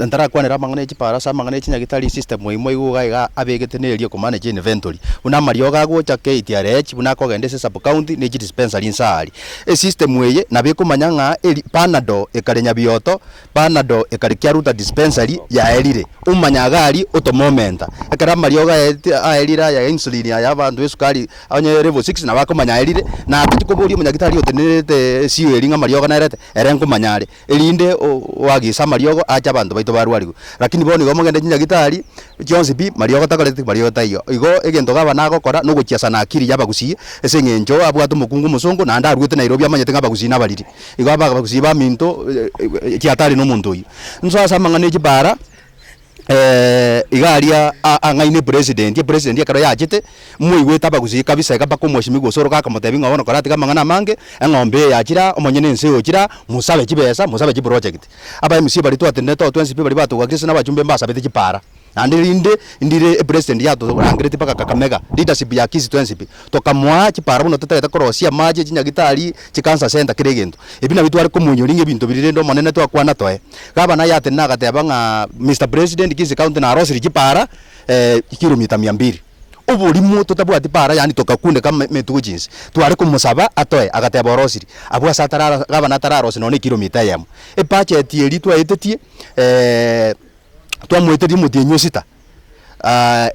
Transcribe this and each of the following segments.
Ntarakwanera amang'ana e chipara ase amang'ana e chinyagitari system imo igo iga iga abegete neria okomanage inventory. Buna amariogo agocha KTRH buna akogenda ase sub county ne chidispensary inse aaria. Esystem eye nabo ekomanya ng'a eri panadol ekare Nyabioto, panadol ekare Kiaruta dispensary yaerire. Omanya iga aria otome omenta. Ekero amariogo aeti aerire aya insulin aya abanto ba esukari onye level six nabo akomanya aerire, na atachi koboria omonyagitari otenerete esio eria ng'a amariogo narete, ere nkomanya are. Erinde oagise amariogo ache abanto baito barwarigwe. Lakini bono igo mogende chinyagitari, chionsi pi, mariogo takoreti, mariogo taiyo. Igo egento gavana agokora nogochiasa na akili ya abagusii, ase eng'encho abwate omokungu omosongo naende aruete Nairobi amanyete ng'a abagusii nabariri. Igo abagusii baminto chiatari na omonto oyio. Nsoe ase amang'ana e chibara. Iga aria ang'aine epresident, epresident ekero yachete, moigwete abagusii kabisa iga mpaka omweshimiwa Osoro gakomotebia ng'a bono koratiga amang'ana amange, eng'ombe eye yachire aa, omonyene ense eye ochire aa, mosabe chibesa, mosabe chiproject. Aba MCA baria twatenenete oo twensi pi baria batogwakire ase nabachumbe mbasabete chipara. Naende rinde, ndire epresident yatorangereti mpaka Kakamega, leadership ya Kisii twensi pi, tokamoa chipara buna totagete korosia amache, chinyagitari, chicancer center kera egento. Ebi nabio tware komoinyoria ng'a ebinto biria rende Omonene twakwana toe. Gavana aye atenena agateba ng'a Mister President, Kisii County narosirie chipara kilomita mia mbili. Oborimo totabwati para yaani tokakundeka emetugo chinse. Tware komosaba atoe, agateba orosirie. Abwo ase atarara gavana atararosia nonya ne ekilomita eyemo. Ebudget eria twaetetie twamoetetie omotienyi o sita.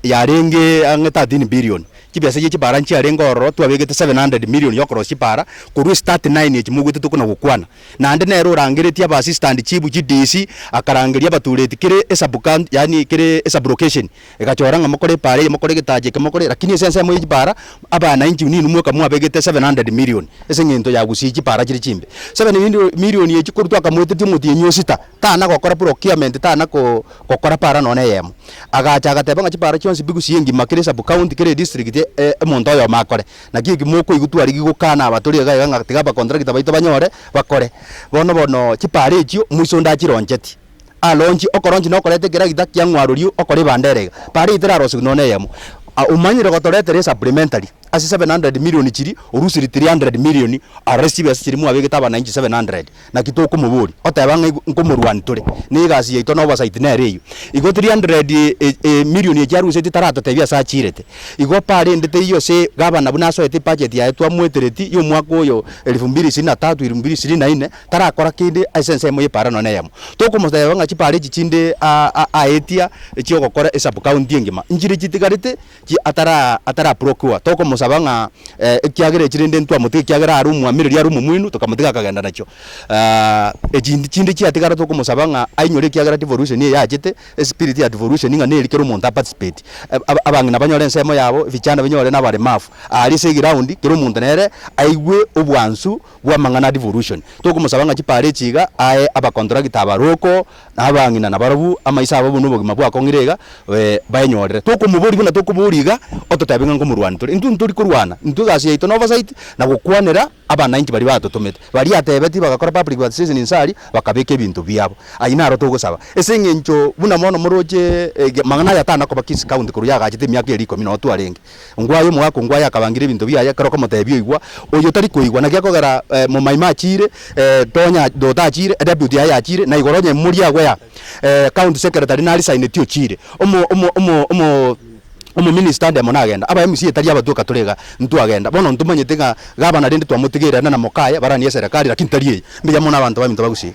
yarenge ang'e 13 billion, chibesa chie chipara nchiarenge ororo twabegete 700 million ya okorosia chipara, korwa ase 39 echi moigwete tokona gokwana. Naende nere orangeretie aba assistant chief, chi DC, akarangeria abatureti kere esub county yaani kere esub location, egachora ng'a mokore epara eye mokore egetacha eke mokore lakini ase ensemo ye chipara, abananchi ninwe mwoka mwabegete 700 million ase eng'encho ya gusii chipara chire chimbe. 700 million echi korwa twakamoetetie omotienyi o sita, tana gokora procurement tana ko gokora para nonya eyemo. Agacha agateba ng'a chipara chionsi pi gusii engima kera esub county kera edistrict omonto oyomo akore. Naki eki mokoigwa twarigia gokana aba tori iga iga ng'a tiga abacontractor baito banyore bakore. Bono bono chipara echio moiso onde achironcheti, alonchi okoronchi na okoreta ekeragita kia ng'warorio okore ebandera iga. Para eyio terarosiwu nonya eyemo. Omanyire gotoretera esupplementary ase 700 million chiria orusiri 300 million arore chibesa chiria mwabegete abananchi 700. Naki tokomoboria, oteba ng'a nkomorwania tore, na egasi yaito na oversight nere eyio. Igo 300 million echi arusetie taratotebia ase achirete. Igo parende teiyo ase gavana buna asoete ebudget yaye twamoetereti ya omwaka oyo elfu mbili ishirini na tatu, elfu mbili ishirini na nne, tarakora kende ase ensemo ya epara nonye eyemo. Tokomoteba ng'a chipara echi chinde aetia chiogokora esub county engima, nchire chitigarete. Ki atara atara procure, tokomosaba ng'a ekiagera echi rende ntwamotiga ekiagera are omwamereri are omomwenu tokamotiga akagenda nachio. Echi chinde chiatigara tokomosaba ng'a ainyore ekiagera devolution eye yachete, espirit ya devolution ng'a neri kera omonto a participate. Abang'ina banyore ensemo yabo, vijana binyore na abaremafu. Aria ase eground kera omonto nere aigwe obwansu bwa amang'ana a devolution. Tokomosaba ng'a chipara echi iga ae abacontractor abaroko, na abang'ina nabarabwo amaiso abo buna obogima bwakong'ire iga, baenyorere. Tokomoboria buna tokoboria iga, ototebie ng'a nkomorwania tore. Intwe ntori korwana, intwe egasi yaito na oversight, na gokwanera abananchi baria batotomete. Baria atebetie bagakora public participation inse aria, bakabeka ebinto biabo. Ayio naro togosaba. Ase eng'encho buna bono moroche mang'ana aya tana koba Kisii County korwa yagachete emiaka eria ikomi noo twarenge. Ngwaye omogaka ongwaye akabangire ebinto biaye ekero okomotebia oigwa, oyo tari koigwa. Naki akogera momaima achiire, Tonya Doto achiire, edeputy yaye yachiire, na igoro onye moria agwo ya county secretary narisaineti ochiire. Omo omo omo omo omominister ndemo nagenda, aba MCA tari abatuoka tore iga, ntwagenda. Bono ntomanyete ng'a gavana rende twamotigeire ere na mokaye baranie eserekari lakini tari eye. Mbuya mono abanto baminto ba Gusii.